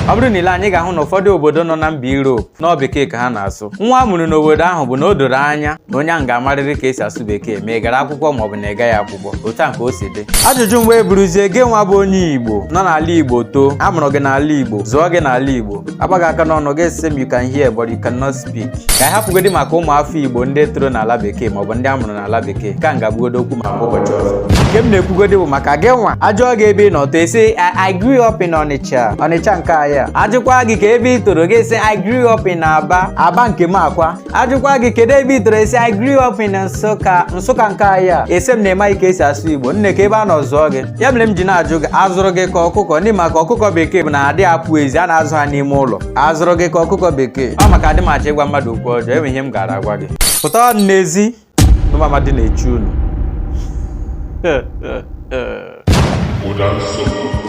Ọ bụrụ na i lee anya, ị ga-ahụ na ụfọdụ obodo nọ na mba Europe na ọ bekee ka ha na-asụ. Nwa a mụrụ n'obodo ahụ bụ na o doro anya na onye ahụ ga-amarịrị ka esi asụ bekee, ma ị gara akwụkwọ ma ọ bụ na ị gaghị akwụkwọ. Otu a ka o si dị. Ajụjụ m wee bụrụzie, gị nwa bụ onye Igbo nọ n'ala Igbo too, a mụrụ gị n'ala Igbo, zụọ gị n'ala Igbo, agba gị aka n'ọnụ, gị sị m, "You can hear but you cannot speak." Ka anyị hapụgodi maka ụmụafọ Igbo ndị toro n'ala bekee maọbụ ndị a mụrụ n'ala bekee, ka m ga-abụgodo okwu maka ụbọchị ọzọ. Nke m na-ekwugodi bụ maka gị nwa. Ajụọ gị ebe ị nọ too, ị sị, I grew up in Onitsha." Onitsha nke anyị a. Ajụkwa gị ka ebe ị toro, gị sị, "I grew up in Aba." Aba nke m akwa. Ajụkwa gị kedu ebe ị toro, ị sị, "I grew up in Nsụka." Nsụka nke anyị a. Ị sị m na ị maghị ka esi asụ Igbo. Nne, ka ebe a nọ zụọ gị? Ya mere m ji na-ajụ gị, azụrụ gị ka ọkụkọ? Ndị maka ọkụkọ bekee bụ na adịghị apụ ezi, a na-azụ ha n'ime ụlọ. Azụrụ gị ka ọkụkọ bekee? Ọ maka adị m achọ ịgwa mmadụ okwu ọjọọ. Enwe ihe m gara agwa gị, pụta n'ezi mama dị na-echu unu. Ụda nsọ.